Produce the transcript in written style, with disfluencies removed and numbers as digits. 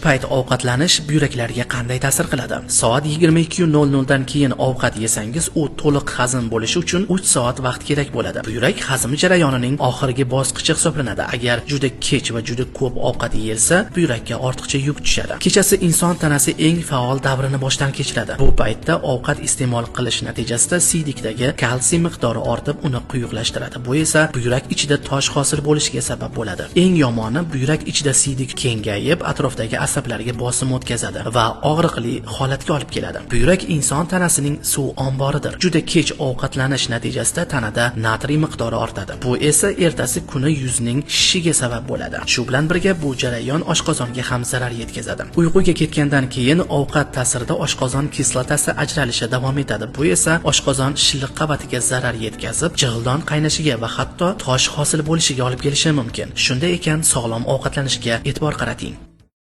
payt ovqatlanish buyraklarga qanday ta'sir qiladi? Soat 22:00 dan keyin ovqat yesangiz, u to'liq hazm bo'lishi uchun 3 soat vaqt kerak bo'ladi. Buyrak hazm jarayonining oxirgi bosqichi hisoblanadi. Agar juda kech va juda ko'p ovqat yeyilsa, buyrakka ortiqcha yuk tushadi. Kechasi inson tanasi eng faol davrini boshdan kechiradi. Bu paytda ovqat iste'mol qilish natijasida siydikdagi kalsiy miqdori ortib, uni quyuqlashtiradi. Bu esa buyrak ichida tosh hosil bo'lishiga sabab bo'ladi. Eng yomoni, buyrak ichida siydik kengayib, atrofdagi asablarga bosim o'tkazadi va og'riqli holatga olib keladi. Buyrak inson tanasining suv omboridir. Juda kech ovqatlanish natijasida tanada natriy miqdori ortadi. Bu esa ertasi kuni yuzning shishishiga sabab bo'ladi. Shu bilan birga bu jarayon oshqozonga ham zarar yetkazadi. Uyquga ketgandan keyin ovqat ta'sirida oshqozon kislotasi ajralishi davom etadi. Bu esa oshqozon shilliq qavatiga zarar yetkazib, jig'ildon qaynashiga va hatto tosh hosil bo'lishiga olib kelishi mumkin. Shunday ekan, sog'lom ovqatlanishga e'tibor qarating.